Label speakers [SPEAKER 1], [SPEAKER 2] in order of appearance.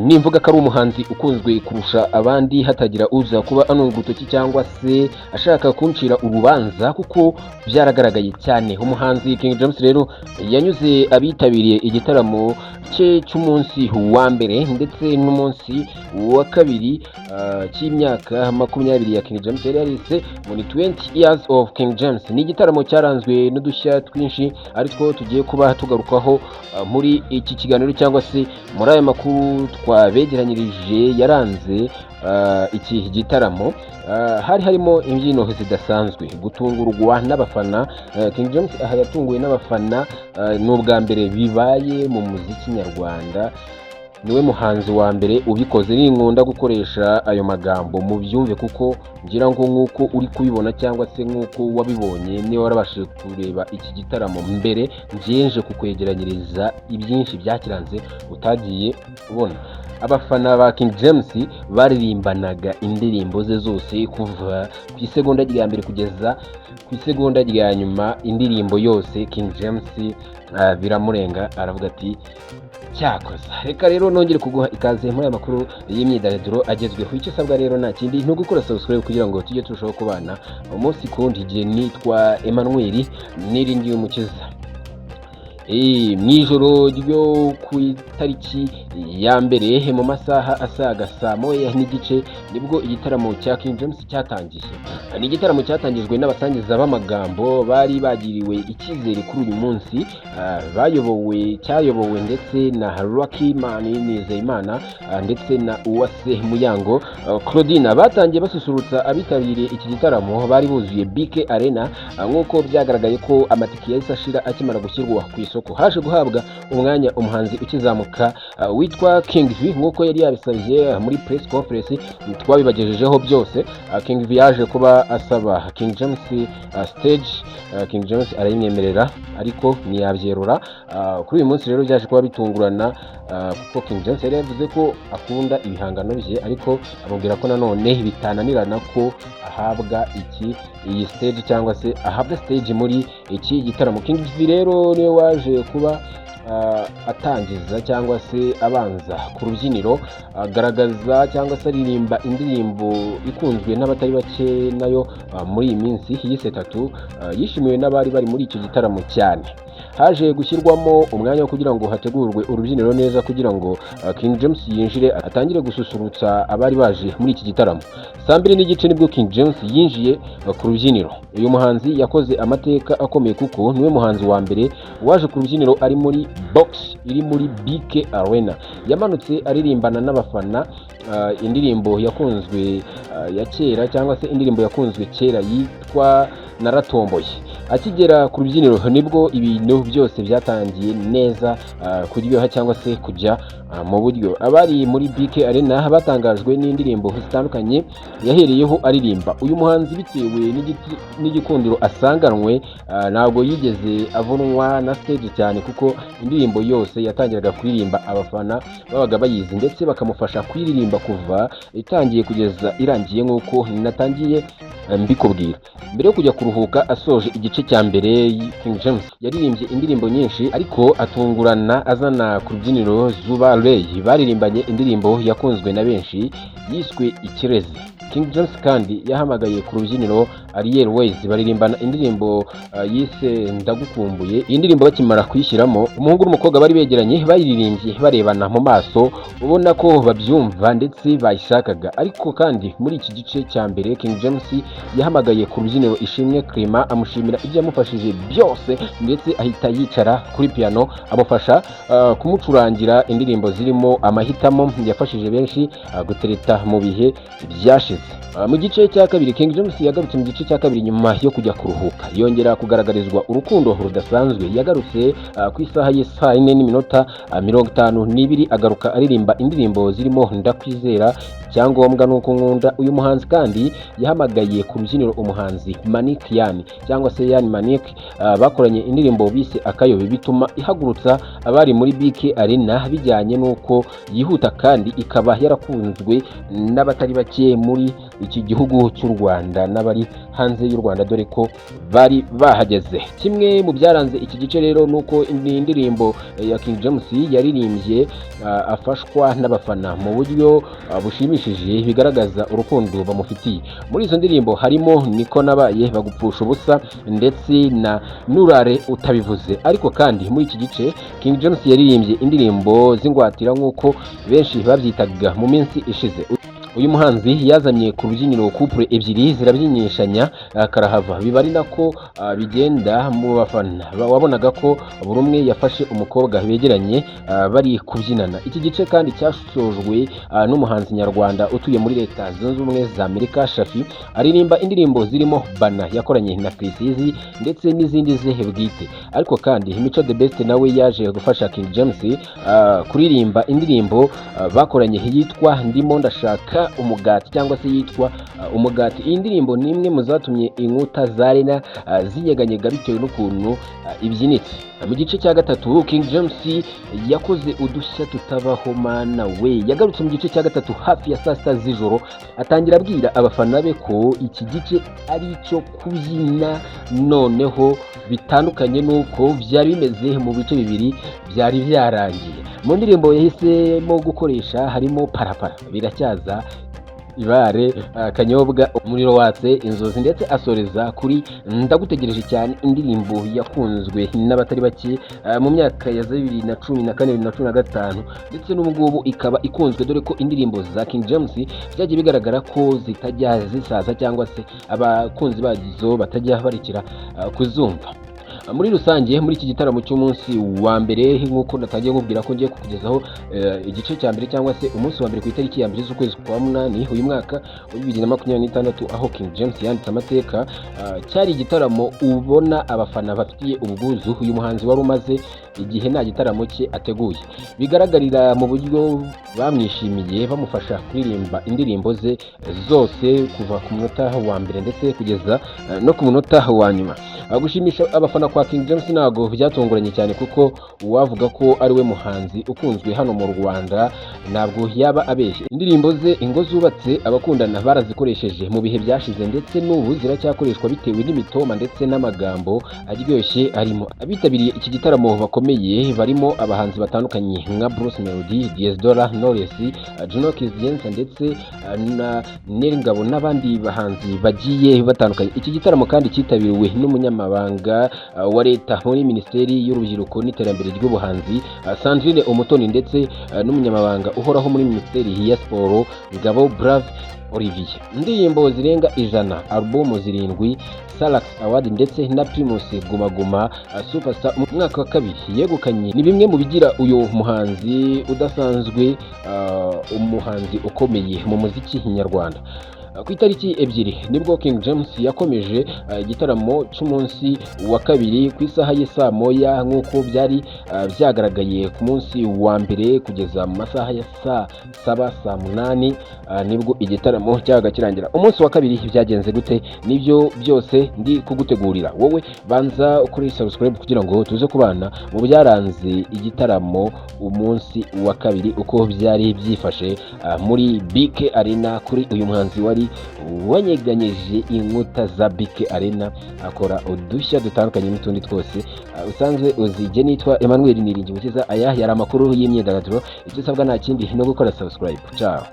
[SPEAKER 1] Nimvuga ko ari umuhanzi ukunzwe kurusha abandi, hatagira uza kuba anunga urutoki cyangwa se ashaka kuncira urubanza, kuko byaragaragaye cyane. Umuhanzi King James rero yanyuze abitabiriye igitaramo cye cy'umunsi wa mbere ndetse n'umunsi wa kabiri cy'imyaka 20 ya King James yari yarise ngo ni 20 years of King James. Ni igitaramo cyaranzwe n'udushya twinshi, ari two tugiye kuba tugarukaho muri iki kiganiro cyangwa se muri aya makuru twabegeranyirije yaranze iki gitaramo. Hari harimo imbyino zidasanzwe, gutungurwa n'abafana. King James aha yatunguwe n'abafana, ni ubwa mbere bibaye mu muziki nyarwanda, niwe muhanzi wa mbere ubikoze. Ninkunda gukoresha ayo magambo mubyumve, kuko ngira ngo nk'uko uri kubibona cyangwa se nk'uko wabibonye niba warabashije kureba iki gitaramo mbere, ngenje kukwegeranyiriza ibyinshi byakiranze utagiye ubona. Abafana ba King James baririmbanaga indirimbo ze zose kuva ku isegonda rya mbere kugeza ku isegonda rya nyuma, indirimbo yose King James biramurenga, aravuga ati cyakoze. Reka rero nongere kuguha ikaze muri aya makuru y'imyidagaduro agezweho. Icyo usabwa rero nta kindi, ni ugukora subscribe kugira ngo tujye turushaho kubana umunsi ku wundi. Igihe nitwa Emmanuel Niringiye Umukiza. Mu ijoro ryo ku itariki ya mbere mu masaha asaga saa 1:30 nibwo igitaramo cya King James cyatangiye. Ni igitaramo cyatangijwe n'abasangiza b'amagambo bari bagiriwe icyizere kuri uyu munsi, bayobowe, cyayobowe ndetse na Lucky Man Nizeyimana ndetse na Uwase Muyango Claudine. Batangiye basusurutsa abitabiriye iki gitaramo bari buzuye BK Arena, nk'uko byagaragaye ko amatike yahise ashira akimara gushyirwa ku isoko. Haje guhabwa umwanya umuhanzi ukizamuka witwa King V, nk'uko yari yabisabye muri press conference twabibagejejeho byose. King V yaje kuba asaba King James stage, King James arayimwemerera ariko ntiyabyerura. Kuri uyu munsi rero byaje kuba bitungurana, kuko King James yari yavuze ko akunda ibihangano bye, ariko amubwira ko nanone bitananirana ko ahabwa iki iyi stage cyangwa se ahabwa stage muri iki gitaramo. King V rero niwe waje kuba atangiza cyangwa se abanza ku rubyiniro, agaragaza cyangwa se aririmba indirimbo ikunzwe n'abatari bake nayo muri iyi minsi yise Tatu, yishimiwe n'abari bari muri icyo gitaramo cyane. Haje gushyirwamo umwanya wo kugira ngo hategurwe urubyiniro neza kugira ngo King James yinjire atangire gususurutsa abari baje muri iki gitaramo. Saa 2:30 nibwo King James yinjiye ku rubyiniro. Uyu muhanzi yakoze amateka akomeye kuko niwe muhanzi wa mbere waje ku rubyiniro ari muri box iri muri BK Arena. Yamanutse aririmbana n'abafana indirimbo yakunzwe ya kera cyangwa se indirimbo yakunzwe kera yitwa Naratomboye. Akigera ku rubyiniro nibwo ibintu byose byatangiye neza kuryoha cyangwa se kujya mu buryo. Abari muri BK Arena batangajwe n'indirimbo zitandukanye yahereyeho aririmba. Uyu muhanzi bitewe n'igikundiro asanganwe, ntabwo yigeze avunwa na stage cyane, kuko indirimbo yose yatangiraga kuririmba abafana babaga bayizi ndetse bakamufasha kuyiririmba kuva itangiye kugeza irangiye, nk'uko natangiye mbikubwira. Mbere yo kujya kuruhuka asoje igice cya mbere, King James yaririmbye indirimbo nyinshi, ariko atungurana azana ku rubyiniro Zuba Ray, baririmbanye indirimbo yakunzwe na benshi yiswe Ikirezi. King James kandi yahamagaye ku rubyiniro Ariel Wayz, baririmbana indirimbo yise Ndagukumbuye. Iyi ndirimbo bakimara kuyishyiramo, umuhungu n'umukobwa bari begeranye bayiririmbye barebana mu maso, ubona ko babyumva ndetse bayishakaga. Ariko kandi muri iki gice cya mbere King James yahamagaye ku rubyiniro Ishimwe Clement, amushimira ibyo yamufashije byose, ndetse ahita yicara kuri piano amufasha kumucurangira indirimbo zirimo Amahitamo yafashije benshi gutereta mu bihe byashize. Mu gice cya kabiri King James yagarutse mu gice cya kabiri nyuma yo kujya kuruhuka, yongera kugaragarizwa urukundo rudasanzwe. Yagarutse ku isaha y'isaa 4:52, agaruka aririmba indirimbo zirimo Ndakwizera, Ikirezi. Icyangombwa ni uko nkunda. Uyu muhanzi kandi yahamagaye ku rubyiniro umuhanzi Manik Yani cyangwa se Yani Manik, bakoranye indirimbo bise Akayobe, bituma ihagurutsa abari muri BK Arena bijyanye n'uko yihuta, kandi ikaba yarakunzwe n'abatari bake muri iki gihugu cy'u Rwanda n'abari hanze y'u Rwanda, dore ko bari bahageze. Kimwe mu byaranze iki gice rero ni uko indirimbo ya King James yaririmbye afashwa n'abafana mu buryo bushimishije, bigaragaza urukundo bamufitiye. Muri izo ndirimbo harimo Niko Nabaye, Bagupfusha Ubusa ndetse na Nurare Utabivuze. Ariko kandi muri iki gice King James yaririmbye indirimbo z'ingwatira nk'uko benshi babyitaga mu minsi ishize. Uyu muhanzi yazanye ku rubyiniro couple ebyiri zirabyinyishanya karahava, biba ari nako bigenda mu bafana. Wabonaga ko buri umwe yafashe umukobwa begeranye, bari kubyinana. Iki gice kandi cyasojwe n'umuhanzi nyarwanda utuye muri Leta Zunze Ubumwe za Amerika, Shafi, aririmba indirimbo zirimo Bana yakoranye na Chriss Eazy ndetse n'izindi ze bwite. Ariko kandi Mico The Best nawe yaje gufasha King James kuririmba indirimbo bakoranye yitwa Ndimo Ndashaka Umugati cyangwa se yitwa Umugati. Iyi ndirimbo ni imwe mu zatumye inkuta za arena zinyeganyega bitewe n'ukuntu ibyinitse. Mu gice cya gatatu King James yakoze udushya tutabaho, mana we! Yagarutse mu gice cya gatatu hafi ya saa 6 z'ijoro, atangira abwira abafana be ko iki gice ari icyo kubyina noneho bitandukanye n'uko byari bimeze mu bice bibiri byari byarangiye. Mu ndirimbo yahisemo gukoresha harimo Parapara, Biracyaza, Ibare, Kanyobwa, Umuriro Watse, Inzozi, ndetse asoreza kuri Ndagutegereje Cyane, indirimbo yakunzwe n'abatari bake mu myaka ya za 2014, 2015, ndetse n'ubu ngubu ikaba ikunzwe, dore ko indirimbo za King James byagiye bigaragara ko zitajya zisaza cyangwa se abakunzi bazo batajya barekera kuzumva. Muri rusange, muri iki gitaramo cy'umunsi wa mbere, nk'uko natangiye nkubwira ko ngiye kukugezaho igice cya mbere cyangwa se umunsi wa mbere ku itariki ya 1 z'ukwezi kwa munani uyu mwaka wa 2026, aho King James yanditse amateka, cyari igitaramo ubona abafana bafitiye ubwuzu uyu muhanzi wari umaze igihe nta gitaramo cye ateguye. Bigaragarira mu buryo bamwishimiye, bamufasha kuririmba indirimbo ze zose kuva ku munota wa mbere ndetse kugeza no ku munota wa nyuma. Gushimisha abafana kwa King James ntabwo byatunguranye cyane, kuko uwavuga ko ari we muhanzi ukunzwe hano mu Rwanda ntabwo yaba abeshye. Indirimbo ze Ingo Zubatse, Abakundana barazikoresheje mu bihe byashize ndetse n'ubu ziracyakoreshwa bitewe n'imitoma ndetse n'amagambo aryoshye arimo. Abitabiriye iki gitaramo bakomeye barimo abahanzi batandukanye nka Bruce Melody, Diez Dola, Knowless, Juno Kizigenza ndetse na Nel Ngabo n'abandi bahanzi bagiye batandukanye. Iki gitaramo kandi cyitabiriwe n'umunyamabanga wa leta muri Minisiteri y'Urubyiruko n'Iterambere ry'Ubuhanzi, Sandrine Umutoni, ndetse n'umunyamabanga uhoraho muri Minisiteri ya Siporo, Ngabo Brave Olivier. Indirimbo zirenga 100, alubumu zirindwi, Salax Award ndetse na Primus Guma Guma Superstar mu mwaka wa kabiri yegukanye ni bimwe mu bigira uyu muhanzi udasanzwe, umuhanzi ukomeye mu muziki nyarwanda. Ku itariki 2 nibwo King James yakomeje igitaramo cy'umunsi wa kabiri ku isaha y'i saa 1 nk'uko byari byagaragaye ku munsi wa mbere, kugeza mu masaha ya saa 7, saa 8 nibwo igitaramo cyabaga kirangira. Umunsi wa kabiri byagenze gute? Nibyo byose ndi kugutegurira. Wowe banza kuri subscribe kugira ngo tuze kubana mu byaranze igitaramo umunsi wa kabiri, uko byari byifashe muri BK Arena kuri uyu muhanzi wari wanyeganyeje inkuta za BK Arena, akora udushya dutandukanye n'utundi twose usanzwe uzi. Jye nitwa Emmanuel Niringimukiza, aya yari amakuru y'imyidagaduro. Icyo usabwa nta kindi no gukora subscribe. Ciao.